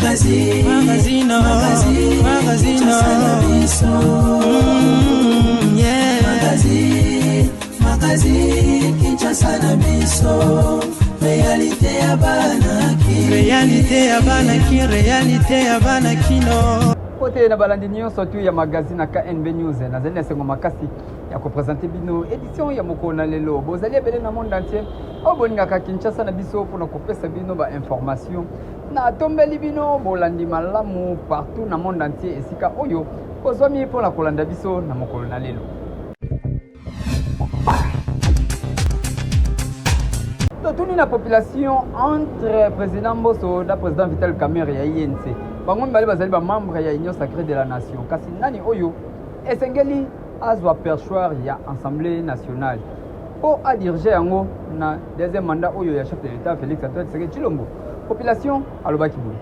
Magazine, magazine, magazine, magazine, yeah. Magazine, magazine, Kinshasa na biso. Réalité ya bana ki. Réalité ya bana ki, réalité ya bana kino. Mbote na balandi nyonso tu ya magazine na KNB News. Nazali na esengo makasi ya kopresente bino edition ya mokolo na lelo. Bozali ebele na monde entier oyo bolingaka Kinshasa na biso mpona kopesa bino ba information. Natombeli bino bolandi malamu partout na monde entier esika oyo bozwami mpona kolanda biso na mokolo na lelo. Totuni na population entre président Mboso na président Vital Kamerhe ya INC. Bango mibale bazali ba membre ya Union sacrée de la nation. Kasi nani oyo esengeli azwa perchoir ya Assemblée nationale mpo adirige yango na deuxième mandat oyo ya chef de l'État Félix Antoine Tshisekedi Tshilombo? Population alobaki boye.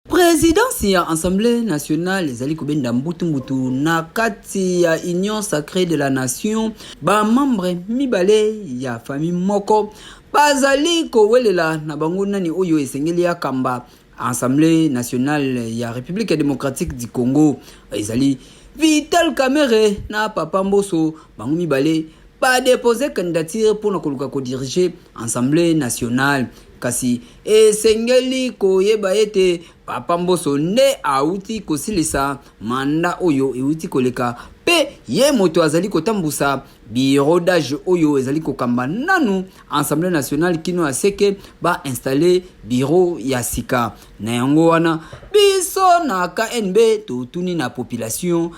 Presidence ya Assemblée nationale ezali kobenda mbutu-mbutu na kati ya Union sacrée de la nation. Ba membres mibale ya famille moko bazali kowelela na bango nani oyo esengeli akamba Assemblée nationale ya République démocratique du Congo. Ezali Vital Kamerhe na Papa Mboso, bango mibale ba déposer candidature mpona koluka kodiriger Assemblée nationale. Kasi esengeli koyeba ete Papa Mboso nde auti kosilisa manda oyo euti koleka mpe ye moto azali kotambusa bureau d'âge oyo ezali kokamba nanu Assemblée nationale kino ya seke ba installer bureau ya sika. Na yango wana biso na KNB totuni na population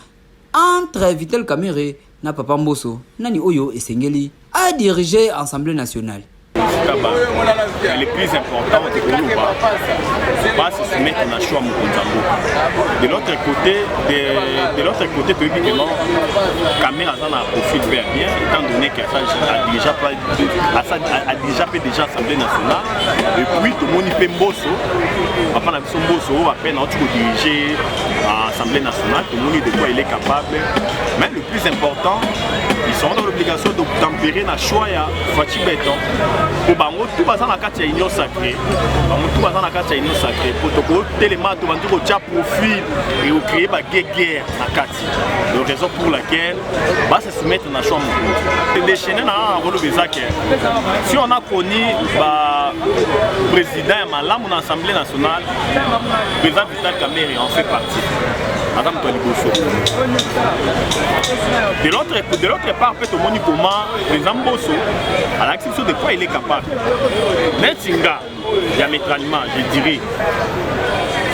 entre Vital Kamerhe na Papa Mboso, nani oyo esengeli a diriger Assemblée nationale? Mais le plus important ekoloba ba se soumettre na choix mokonzi ya mboka. De l'autre côté, de l'autre côté toyebi que non, Kamerhe aza na profil mpe ya bien étant donné que adirigea mpe déjà Assemblée nationale. Et puis tomoni mpe Mboso, papa na biso Mboso oyo ape nauti kodirige Assemblée nationale, tomoni de quoi il est capable. Mais le plus important, ils sont dans l'obligation d'obtempérer na choix ya Fatshi Béton. Po bango tout baza na kati ya Union sacrée, bango tout baza na kati ya Union sacrée, po tokotelema tobandi kotia profil et ocréer ba guerre na kati. Donc raison pour laquelle ba se soumettre na choix mokonzi. Déchaîner na koloba eza ke si on a connu ba président ya malamu na Assemblée nationale, président Vital Kamerhe en fait partie. Aza moto ya liboso. De l'autre part mpe tomoni comment président Mboso alakisi biso de quoi il est capable. Neti nga diamétralement, je dirais,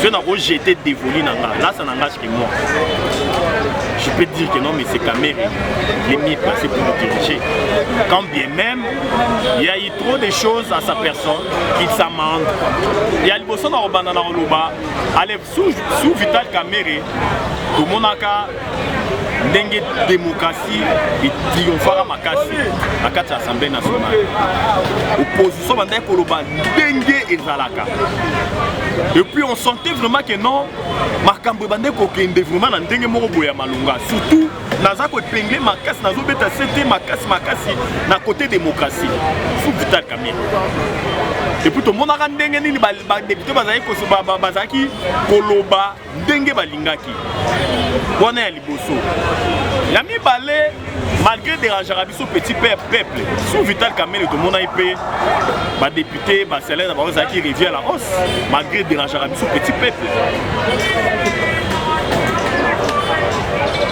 je n'ai rejeté dévolu na nga, là ça n'engage que moi. Je peux dire que non, mais c'est Kamerhe, il est mieux placé pour le diriger. Quand bien même, il y a eu trop de choses à sa personne qu'il s'amende. Il y a liboso na kobanda na koloba, allez, sous Vital Kamerhe, tomonaka ndenge démocratie etriomphaka makasi na kati ya Assemblée nationale. Opposition bandaki koloba ndenge ezalaka. Et puis on sentait vraiment que non, makambo ebandaki kokende vraiment na ndenge moko boye ya malonga. Surtout naza koepingle makasi, nazobeta sete makasi makasi na côté démocratie sous Vital Kamerhe. Et puis tomonaka ndenge nini ba député bazalaki koloba ndenge balingaki. Wana ya liboso. Ya mibale, malgré dérangeaka biso petit peuple, sous Vital Kamerhe tomonaki mpe ba député ba salaire na bango ezalaki revu à la hausse, malgré dérangeaka biso petit peuple.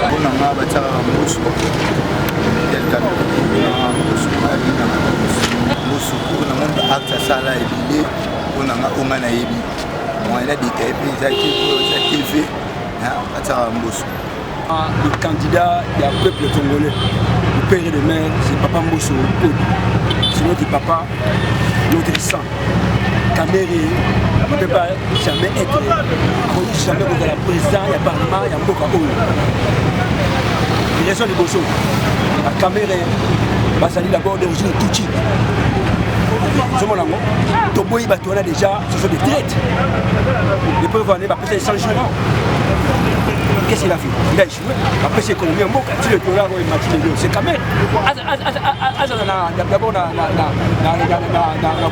Mpona nga batiaka Mboso, Vital Kamerhe, Mboso alingaka Mboso mpo na moni ba acte asala ebele. Mpo na nga oyo nga nayebi moyen na détail mpe eza te, mpo eza TV, batiaka Mboso. Le candidat ya peuple congolais, le père et le mère, c'est Papa Mboso Kodi. C'est notre papa, notre sang. Kamerhe ne peut pas jamais être, jamais kozala président ya parlement ya mboka oyo. Raison liboso, Kamerhe bazali d'abord d'origine tutsi. Ozomona yango, toboyi bato wana déjà, ce sont des traites. Les preuves wana bapesa 100 jours. Qu'est-ce qu'il a fait? Il a échoué. Après, c'est économie ya mboka, ti le dollar oyo emati lelo, c'est Kamerhe. Azala d'abord na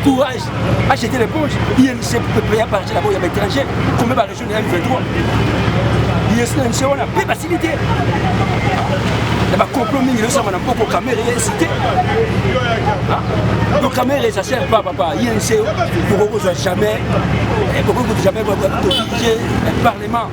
courage, acheter l'éponge. INC peut partir d'abord ya baétranger, combien ba région ya M23. INC wana mpe basili te na bacomplot mingi ezosama na mboko. Kamerhe ye cité. Donc Kamerhe, ça sert pas, papa. INC bokoki kozwa jamais, bokoki kozwa jamais kodirige parlement.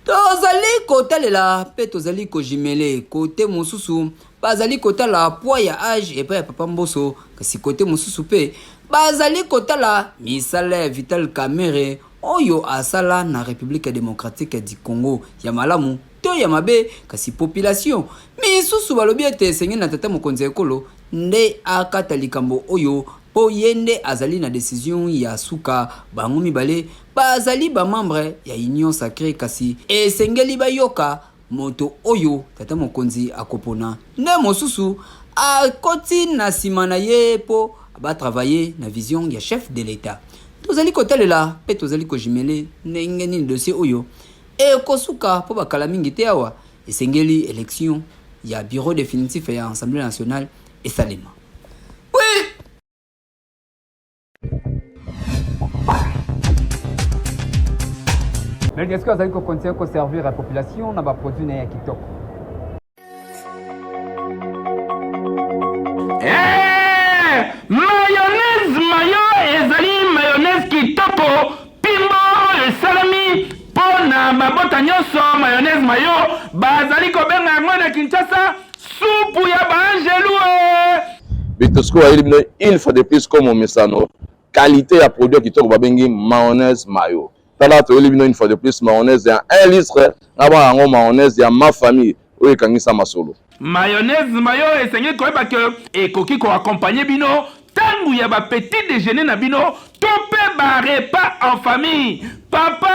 Tozali kotalela mpe tozali kojumeler. Côté mosusu, bazali kotala poids ya âge epai ya papa Mboso, kasi côté mosusu mpe bazali kotala misala ya Vital Kamerhe oyo asala na République démocratique du Congo, ya malamu to ya mabe. Kasi population misusu balobi ete esengeli na tata mokonzi ya ekolo nde akata likambo oyo, mpo ye nde azali na décision ya suka. Bango mibale bazali bamembre ya Union sacrée, kasi esengeli bayoka moto oyo tata mokonzi akopona nde mosusu akoti na nsima na ye mpo batravaille na vision ya chef de l'État. Tozali kotalela mpe tozali kojumeler ndenge nini dossier oyo ekosuka, mpo bakala mingi te awa esengeli élection ya bureau définitif ya Assemblée nationale esalema. Oui. Melgesco azali kocontinue koservir ya population na baproduit na ye ya kitoko. Eh, mayonnaise mayo ezali mayonnaise kitoko pimbo oyo esalemi mpo na mabota nyonso. Mayonnaise mayo bazali kobenga yango na Kinshasa supu ya baangelu e. Bitosco ayeli bino une fois de plus comme omesano, qualité ya produit ya kitoko babengi mayonnaise mayo. Tala, toyeli bino une fois de plus mayonnaise ya 1 litre na bana yango, mayonnaise ya ma famille oyo ekangisa masolo. Mayonnaise mayo esengeli koyeba ke ekoki koaccompagne bino ntango ya bapetit déjeuner na bino to mpe barepas en famille. Papa,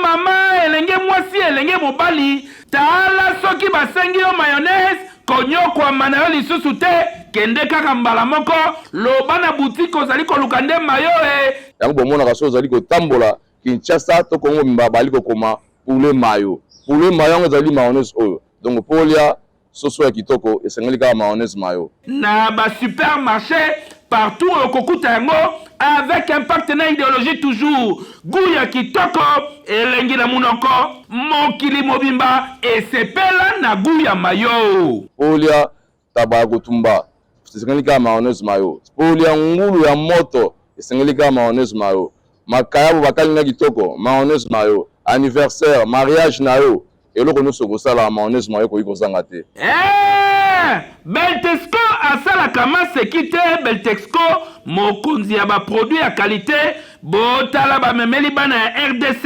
mama, elenge mwasi, elenge mobali, tala, soki basengi yo mayonnaise, konyokwama na yo lisusu te. Kende kaka mbala moko, loba na boutique ozali koluka nde mayo e. Yango bomonaka soki ozali kotambola Kinshasa to Kongo mobimba, bali kokoma poulet mayo, poulet mayo. Yango ezali mayonnaise oyo. Donc mpo olia soso ya kitoko, esengeli kaka mayonnaise mayo. Na basupermarché partout okokuta yango, avec impact na idéologie, toujours goût ya kitoko, elengi na munoko. Mokili mobimba esepela na goût ya mayo. Mpo olia taba ya kotumba, esengeli kaka mayonnaise mayo. Mpo olia ngulu ya moto, esengeli kaka mayonnaise mayo. Makayabo bakalinga kitoko, mayonnaise mayo. Anniversaire, mariage na yo, eloko nyonso okosala, mayonnaise mayo ekoki kozanga te. Eh, Beltexco asalaka maseki te. Beltexco, mokonzi ya baproduit ya qualité. Botala, bamemeli bana ya RDC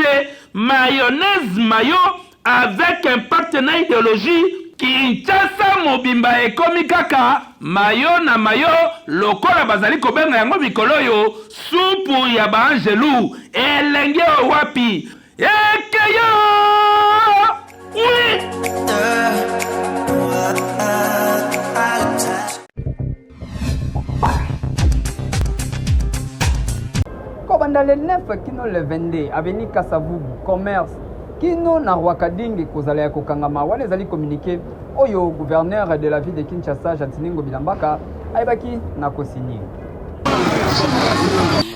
mayonnaise mayo avec impact na idéologie. Kinshasa mobimba ekomi kaka mayo na mayo, lokola bazali kobenga yango mikolo oyo supu ya baangelu. Elenge oyo wapi ekeyo? Oui. Kobanda le 9 kino le 22, avenue Kasavubu, Commerce kino na Rwakadingi kozala ya kokangama. Wana ezali communiqué oyo gouverneur de la ville de Kinshasa, Gentiny Ngobila Mbaka, ayebaki na kosigner.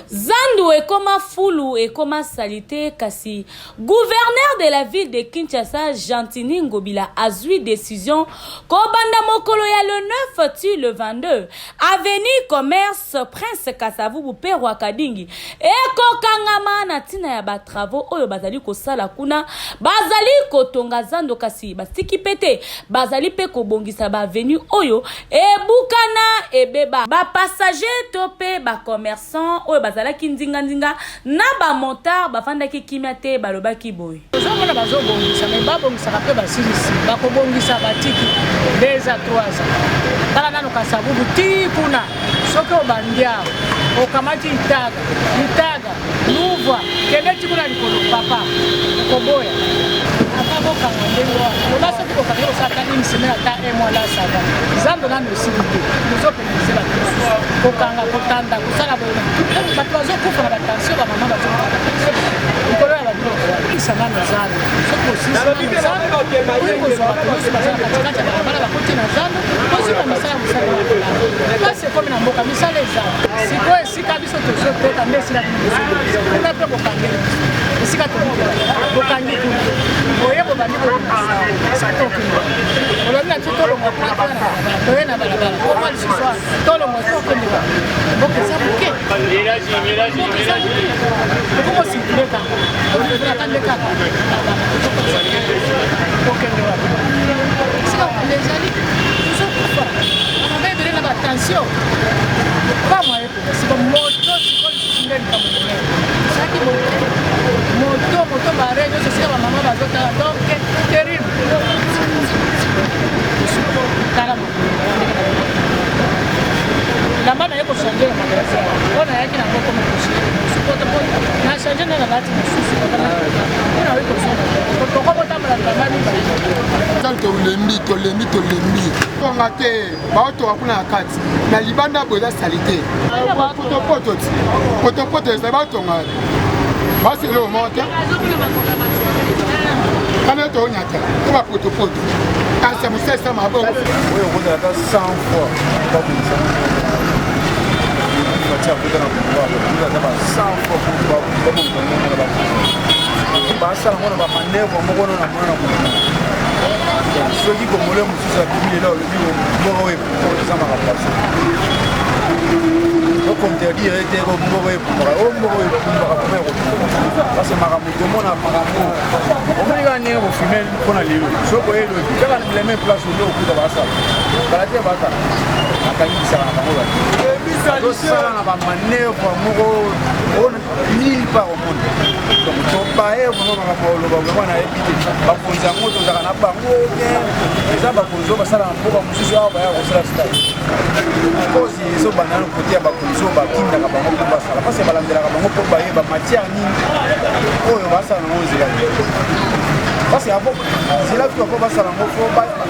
Zandu ekoma fulu, ekoma saleté, kasi gouverneur de la ville de Kinshasa, Gentiny Ngobila, azwi décision kobanda mokolo ya le 9 ti le 22, avenue Commerce, Prince Kasavubu mpe Rwakadingi ekokangama na ntina ya batravaux oyo bazali kosala kuna. Bazali kotonga zando, kasi basiki mpe te, bazali mpe kobongisa baavenue oyo ebukana, ebeba. Bapassager to mpe bacommerçant oyo bazalaki ndingandinga na bamotard bafandaki kimia te, balobaki boye: Ozomona bazobongisa, me babongisaka mpe basilisi, bakobongisa batiki 2 à 3 ans. Tala nano Kasavubu ti kuna, soki obandi awa, okamati Itaga, Itaga, Nuvwa, kende ti kuna likolo, papa, okoboya. Ata bokanga ndenge wana, loba soki bokangi, kosala ata une semaine, ata un mois, là ça va. Zando nano esili te, tozopelise bato mosusu kokanga, kotanda, kosala boye. Bato bazokufa na batension, bamama bazokufa na tension likolo ya babiloko wana. Isa nano zando, soki osilisi. Tosilisi nano zando, okoki kozwa bato nyonso baza na katikati ya balabala bakoti na zando, tozwi bamisala mosala ya kolala. Mpasi ekomi na mboka, misala eza sikoyo esika biso tozoteka nde esika bino bozobongisa kuna mpe bokangeli biso esika tobikela bokangi kuna boye bobandi kobongisa satokende olobi na biso tolongwa kuna toya na balabala toye na balabala koma lisusu awa tolongwa tokende mboka eza moke mboka eza moke okokosirkule kaka ata nde kaka kokende wapi esika kokende ezali tozokufa bato ebele na batension pamwa ye mpenza siko moto siko lisusu nde likambo monene ezalaki moto moto moto bare nyonso esika bamama bazotala donc terrible tala elamba naye kochange na magasin mpo nayaki nango koma kopoto mpo na change nde nalati mosusu mpo nayoki kozonga toko kotambola bilamba mibale. Tolembi, tolembi, tolembi. Tonga te, baotonga kuna na kati na libanda boye eza salite, potopoto ti potopoto ezali baotonga basi eloko moko te kana toonyata to bapotopoto kasi mosala esala maboko. Oyo okozala ata 100 fois babongisa Fatshi akota na pouvoir, ata ba 100 fois babongisa ndenge na basala ngo na bamanevre moko no na mona na komona soki kongole mosusu abimi lelo alobi mboka oyo eza makambo ya solo okonterdire ete mboka oyo epumbaka o mboka oyo epumbaka vraimen ekopumbaka parce makambo tomona makambo omoni kaka ndenge kofilme mpona lelo soki oye lobi kaka le même place oyo okuta basala kala te basala akangi bisaka na bango bato azosala na bamanevre moko nil part au monde. Donc tobaye vraiment makambo oloba vraiment nayebi te bakonzi yango tozalaka na bango bien eza bakonzi oyo basala na mboka mosusu awa baya kosala stade cause ezobanda na kote ya bakonzi oyo batindaka bango mpo basala parce balandelaka bango mpo bayeba matière nini oyo basala nango nzela parce avo nzela tuka mpo basala yango fo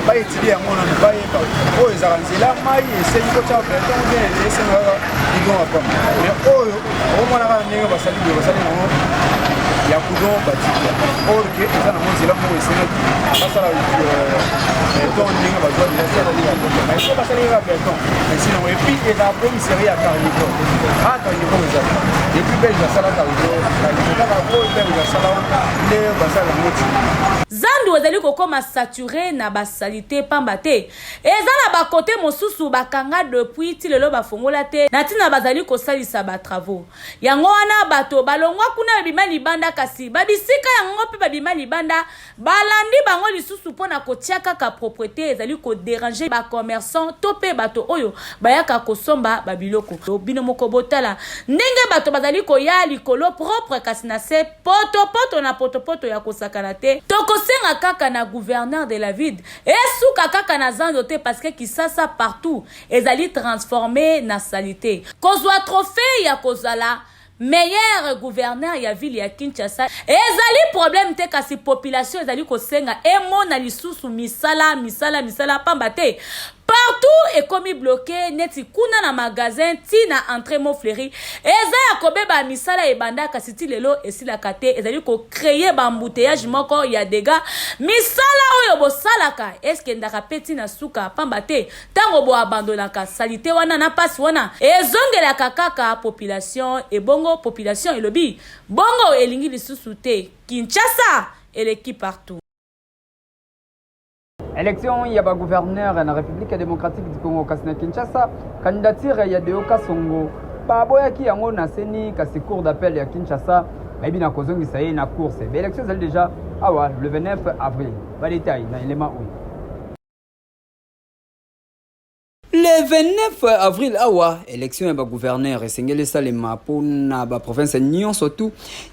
baetidie yango nano bayeba oyo ezalaka nzela mai esengi kotya beton bien esengaka bidon ya pamba mais oyo okomona kaka ndenge basali boye basali yango ya coudon batiki or ke eza nango nzela moko esengaki basala beton ndenge bazwa deja mais so basali kaka beton esi nango epuis ezala komiserie ya carnivore a carnivore ezali epuis belge asala carnivore kaka oyo belge asala wana nde basala yango ti Zandu ezali kokoma sature na ba salite pamba te Eza na ba cote mosusu ba kanga depuis ti lelo ba fongola te na tina bazali kosalisa ba travaux. Yango wana bato balongwa kuna babima libanda kasi ba bisika yango pe babima libanda balandi bango lisusu po na kotia kaka proprete ezali ko deranger ba commerçants to pe bato oyo bayaka kosomba ba biloko. Bino moko botala ndenge bato bazali koya likolo propre kasi na se poto poto na poto poto ya kosakana te. Tokosenga kaka na gouverneur de la ville Esuka kaka na zando te parce que kisasa partout ezali transforme na salite. Kozua trophee ya kozala meilleur gouverneur ya ville ya Kinshasa ezali problème te kasi population ezali kosenga emona lisusu misala misala misala pamba te partout ekomi bloque neti kuna na magasin ti na entree Mont Fleury eza ya kobeba misala ebanda kasi ti lelo esilaka te ezali ko créer ba embouteillage moko ya dégâts misala oyo bosalaka eskendaka pe ti na suka pamba te tango bo abandonaka salite wana na pasi wana ezongelaka kaka population ebongo population elobi bongo elingi lisusu te Kinshasa eleki partout. Election ya ba gouverneur na République démocratique du Congo kasi na Kinshasa candidature ya Deo Kasongo baboyaki yango na seni kasi cour d'appel ya Kinshasa bayebi na kozongisa ye na course. Ba élection ezali déjà awa le 29 avril. Ba détails na élément oyo. Le 29 avril awa election ya ba gouverneur esengeli esalema mpo na ba province nyonso tu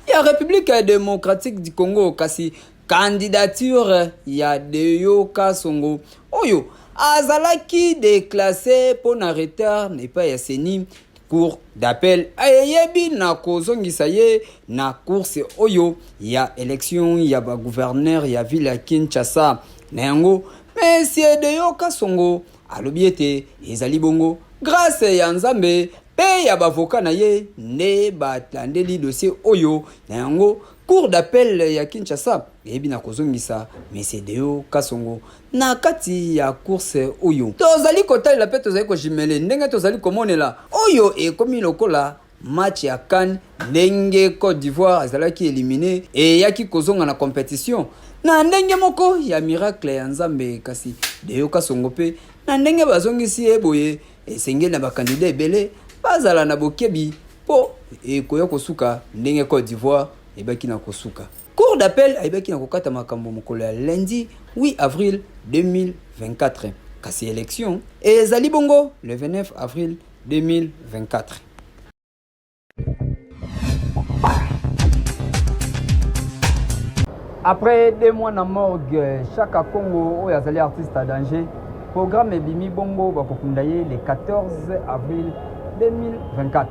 ya République démocratique du Congo kasi candidature ya Deo Kasongo oyo azalaki déclassé mpo na retard na epai ya CENI cour d'appel eyebi na kozongisa ye na course oyo ya election ya ba gouverneur ya ville ya Kinshasa. Na yango, Monsieur Deo Kasongo alobi ete ezali bongo grâce ya Nzambe mpe ya bavoka na ye nde balandeli dossier oyo. Na yango, Cour d'appel ya Kinshasa eyebi na kozongisa Monsieur Deo Kasongo na kati ya course oyo tozali kotalela mpe tozali kojimele ndenge tozali komonela oyo ekomi lokola match ya CAN ndenge Cote d'Ivoire ezalaki elimine eyaki kozonga na competition na ndenge moko ya miracle ya Nzambe. Kasi Deo Kasongo mpe na ndenge bazongisi ye boye, esengeli na bakandida ebele bazala na bokebi mpo ekoya kosuka ndenge Cote d'Ivoire ebaki na kosuka. Cour d'appel ayebaki na kokata makambo mokolo ya lundi 8 avril 2024, kasi election ezali bongo le 29 avril 2024. Après 2 mois na morgue, Chaka Congo oyo azali artiste à danger, programme ebimi bongo bakokunda ye le 14 avril 2024.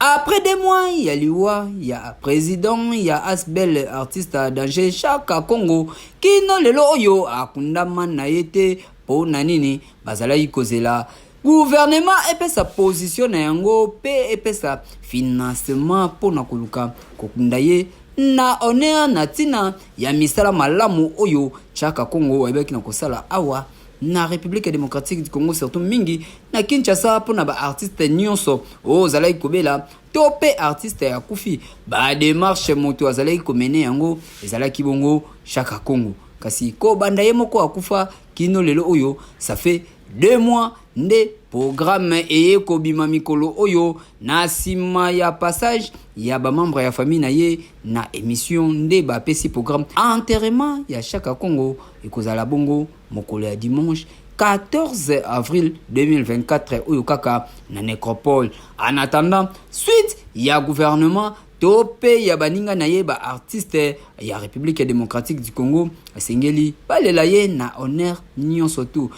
Après 2 mois ya liwa ya président ya Asbel artiste à danger Chaka Congo, kino lelo oyo akundama na ye te. Mpo na nini? Bazalaki kozela gouvernement epesa position na yango mpe epesa financement mpo na koluka kokunda ye na honneur na ntina ya misala malamu oyo Chaka Congo ayebaki na kosala awa na République démocratique du Congo, surtout mingi na Kinshasa, mpona baartiste nyonso oyo ozalaki kobela to mpe artiste ya kufi, badémarche moto azalaki komene yango ezalaki bongo Chaka Congo. Kasi kobanda ye moko akufa kino lelo oyo, ça fait 2 mois nde programme eye kobima mikolo oyo na nsima ya passage ya bamembre ya famille na ye na émission, nde bapesi programme. Enterrement ya Chaka Congo ekozala bongo mokolo ya dimanche 14 avril 2024 oyo kaka na nécropole. En attendant suite ya gouvernement to mpe ya baninga na ye baartiste ya République démocratique du Congo, esengeli balela ye na honneur nyonso. Tu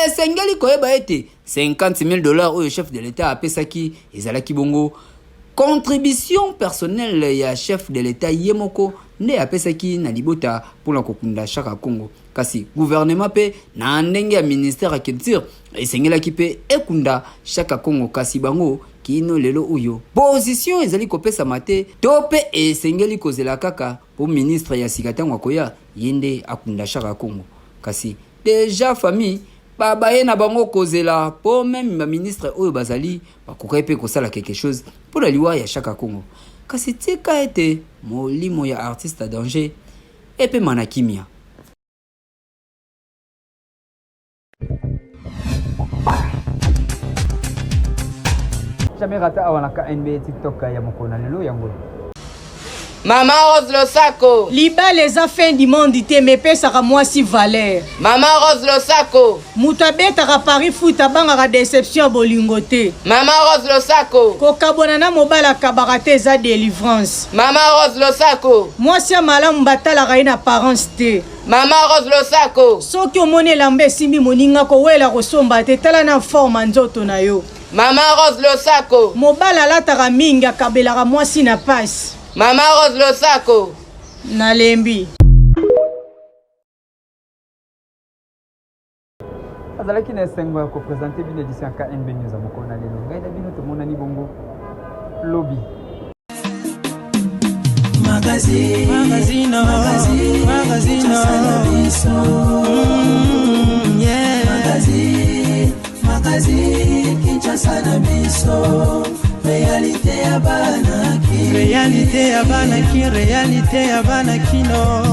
esengeli koyeba ete 50 000 $ oyo chef de l'État apesaki ezalaki bongo contribution personnelle ya chef de l'État ye moko nde apesaki na libota mpona kokunda Chaka Congo. Kasi gouvernement mpe na ndenge ya ministère ya culture esengelaki mpe ekunda Chaka Congo, kasi bango kino lelo oyo position ezali kopesama te, to mpe esengeli kozela kaka mpo ministre ya sika ntango akoya ye nde akunda Chaka Congo. Kasi déjà famille babaye na bango kozela mpo même baministre oyo bazali bakokaki mpe kosala quelque chose mpo na liwa ya Chaka Congo. Kasi tika ete molimo ya artiste ya danger epema na kimia. Jamais rata awa na KNB TikTok ya mokolo na lelo yango. Mama Rose, losako. Libala eza fin du monde te, mais epesaka mwasi valeur. Mama Rose, losako. Moto abetaka pari foot abangaka déception ya bolingo te. Mama Rose, losako. Kokabwana na mobali akabaka te eza délivrance. Mama Rose, losako. Mwasi ya malamu batalaka ye na apparence te. Mama Rose, losako. Soki omoni elamba esimbi moninga, kowela kosomba te, tala na forme ya nzoto na yo. Mama Rose, losako. Mobali alataka mingi akabelaka mwasi na pasi. Mama Rose, losako. Nalembi. Azalaki na esengo ya koprésenter bino édition ya KNB News ya mokolo na lelo. Ngai na bino tomonani bongo lobi. Magazine, magazine, magazine, magazine, yeah. Magazine, magazine, Kinshasa na biso, réalité ya bana. Réalité ya bana ki, réalité ya bana kino.